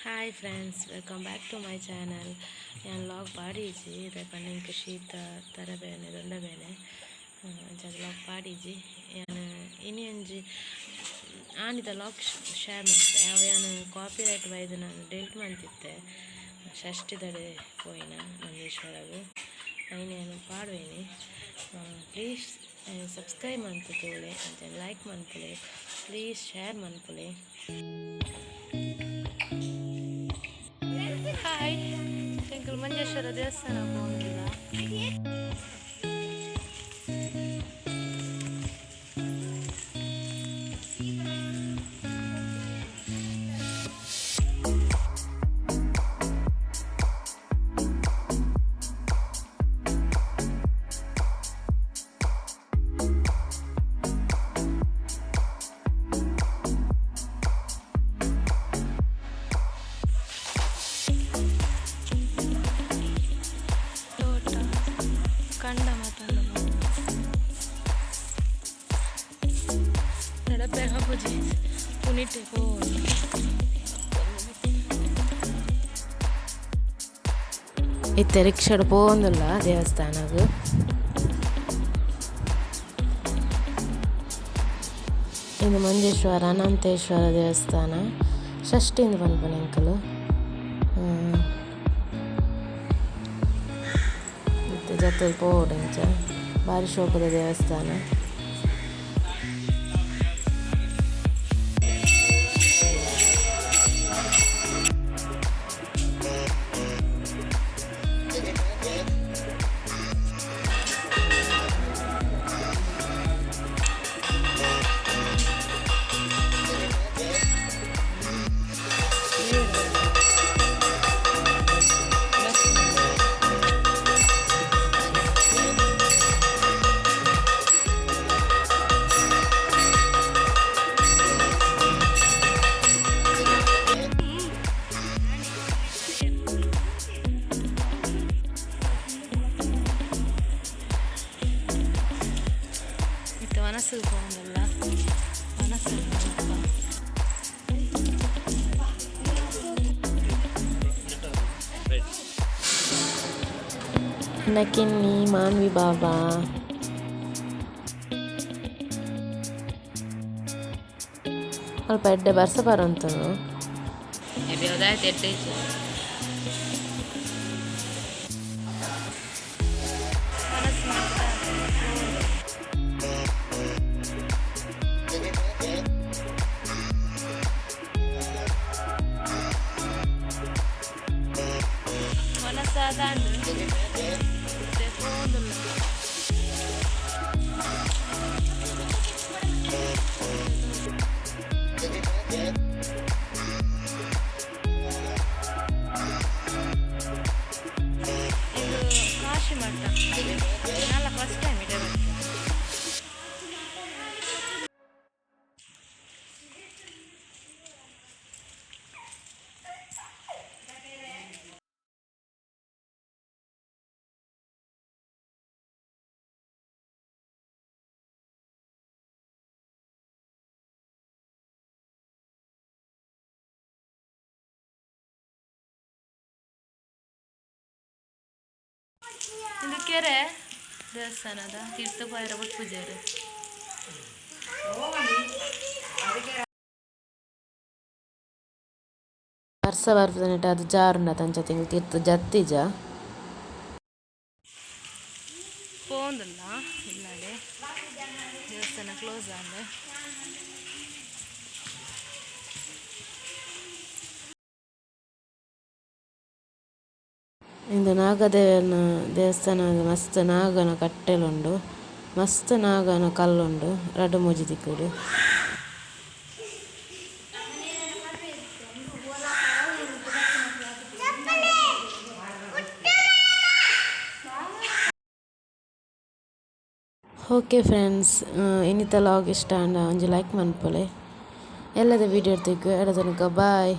Hi friends, welcome back to my channel. ಯಾನ್ vlog ಪಾಡೀಜಿ ದಾಯೆ ಪಂಡ ಎಂಕ್ ಶೀತ, ತರೆ ಬೇನೆ, ದೊಂಡೆ ಬೇನೆ, ಅಂಚಾದ್ ವ್ಲಾಗ್ ಪಾಡೀಜಿ. ಯಾನ್ ಇನಿ ಒಂಜಿ ಆನಿದ ವ್ಲಾಗ್ ಶೇರ್ ಮಲ್ತೆ. ಅವು ಯಾನ್ ಕಾಪಿ ರೈಟ್ ಬೈದು ನಾನು ಡಿಲೀಟ್ ಮಂತಿತ್ತೆ. ಷಷ್ಠಿದಡೆ ಪೋಯಿನ ಮಂಜೇಶ್ವರಗ್ ಐನ್ ಯಾನ್ ಪಾಡುವೇನಿ. ಪ್ಲೀಸ್ ಸಬ್ಸ್ಕ್ರೈಬ್ ಮಂತ್ ತೂಲೆ, ಅಂಚನೆ ಲೈಕ್ ಮನ್ಪುಲೆ, ಪ್ಲೀಸ್ ಶೇರ್ ಮನ್ಪುಲೆ. ಹಾಯ್, ಎಂಕುಲು ಮಂಜೇಶ್ವರ ದೇವಸ್ಥಾನ ಪೋವೊಂದುಲ್ಲ. ತೋಟ ಕಂಡ ಮಾತಲ್ಲ ನಡಪೆ ಹಾಪುಜಿ, ಪುನಿಟೆ ಪೋವೊಡು. ಇತ್ತೆ ರಿಕ್ಷಾಡ್ ಪೋವೊಂದುಲ್ಲ ದೇವಸ್ಥಾನಗ್. ಇಂದು ಮಂಜೇಶ್ವರ ಅನಂತೇಶ್ವರ ದೇವಸ್ಥಾನ, ಷಷ್ಠಿಂದ್ ಪನ್ಪುನ ಎಂಕುಲು. ಇತ್ತೆ ಜತ್ತುದು ಪೋವೊಡು ಇಂಚ. ಬಾರಿ ಶೋಕುದ ದೇವಸ್ಥಾನ. ಇತ್ತೆ ವನಸುಗು ಪೋವೊಂದುಲ್ಲ. ವನಸು ಮುಲ್ಪ. ನಕಿನ್ನಿ ಮಾನ್ವಿ ಬಾಬಾ. ಅಲ್ಪ ಎಡ್ಡೆ ಬರ್ಸ ಬರೊಂತುಂಡು. ದಾಯೆ ಎಡ್ಡೆ ಇಜ್ಜಿ. ವನಸ್ ಮಾತ. ವನಸಾದಾಂಡ್, ಇತ್ತೆ ಪೋವೊಂದುಲ್ಲ. ಇದು ಕಾಶಿ ಮಠ. ನಾನ್ಲ ಫಸ್ಟ್ ಟೈಮ್ ಇಡೆ ಬತ್ತೆ. ಇಂದು ಕೆರೆ, ದೇವಸ್ಥಾನದ ತೀರ್ಥ ಪೋಯೆರ ಬೊಟ್ಪುಜೆರ್. ಬರ್ಸ ಬರ್ಪುನೆಟ್ ಅದು ಜಾರುಂಡ, ಅಂಚ ತಿಂಗ್ ತಿರ್ತ್ ಜತ್ತಿಜ. ಪೋವೊಂದುಲ್ಲ ಇಲ್ಲಡೆ. ದೇವಸ್ಥಾನ ಕ್ಲೋಸ್ ಆಂಡ್. ಇಂದು ನಾಗದೇವನ ದೇವಸ್ಥಾನ. ಮಸ್ತ್ ನಾಗನ ಕಟ್ಟೆಲುಂಡು, ಮಸ್ತ್ ನಾಗನ ಕಲ್ಲುಂಡು ರಡ್ಡ್ ಮೂಜಿ ದಿಕ್ಕುಡು. ಓಕೆ ಫ್ರೆಂಡ್ಸ್, ಇನಿತ ವ್ಲಾಗ್ ಇಷ್ಟ ಆಂಡ ಒಂಜಿ ಲೈಕ್ ಮನ್ಪುಲೆ. ಎಲ್ಲದ ವಿಡಿಯೋ ತಿಕ್ಕು. ಎಡ್ಡೆ ತನಕ ಬಾಯ್.